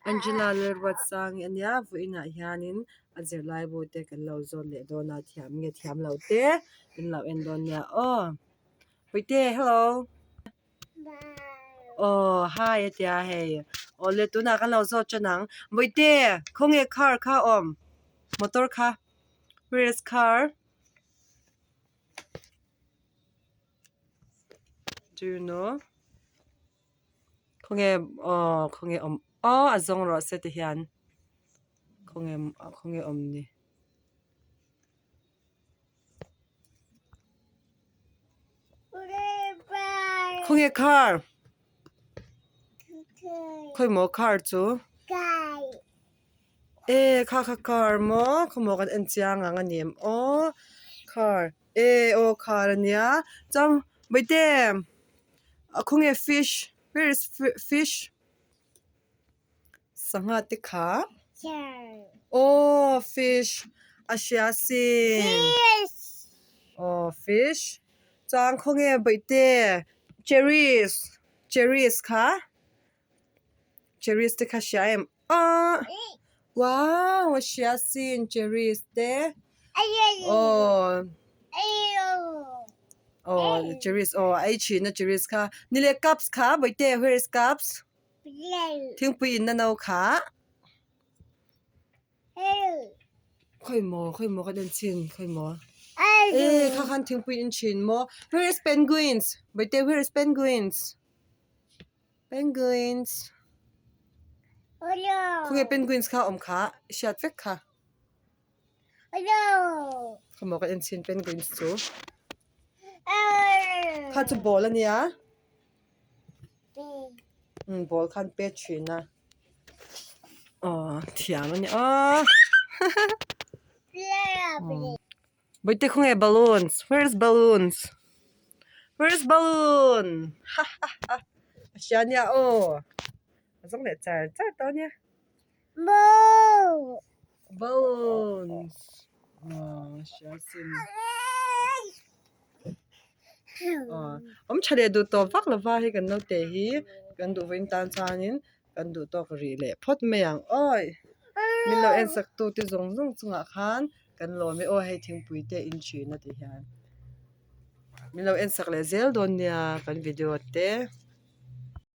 Angela Lalruatsangi a nia vawiinah hianin a zirlaibu te kan lo zawt leh dawn a thiam nge thiam lo te min lo en dawn nia aw Puite hello aw hi a tia hei awle tunah kan lo zawt tan ang Puite khawnge car kha a awm motor kha where is car do you know Khawnge aw khawnge awm aw a zawng rawh se ti hian khawnge khawnge awm ni. Khawnge car khawi maw car chu e kha kha car maw khawmaw kan en chiang ang a ni em aw car e aw car a nia chuan bawihte. A khawnge fish where is fish sangha te kha aw fish a hria sin aw fish chuan khawnge bawihte cherries cherries kha cherries te kha hria em Aaa wow a hria sin cherries te aw aw cherries aw a ei thin a cherries kha ni leh cups kha bawihte where is cups thingpui in na no kha khawi maw khawi maw ka en chhin khawi maw e kha khan thingpui in thin maw where is penguins bawihte where is penguins. Penguins khawnge penguins kha awm kha i hriat vek kha khawmaw ka en chhin penguins chu kha chu ball a nia umm ball khan pet thin a aw thiam a ni aw Bawihte khawnge balloons where is balloons where is balloon ha ha ha a hria ania aw a zawng leh char char tawh ania balloons aw a hria sin aw awm tha leh duh tawh vak lova hei kan naute hi kan duh vawiin tan chuanin kan duh tawk rih leh phawt mai ang awi min lo en sak tu te zawng zawng chungah khan kan lawm e aw hei thingpui te in thin a ti hian min lo en sak leh zel dawn nia kan video te.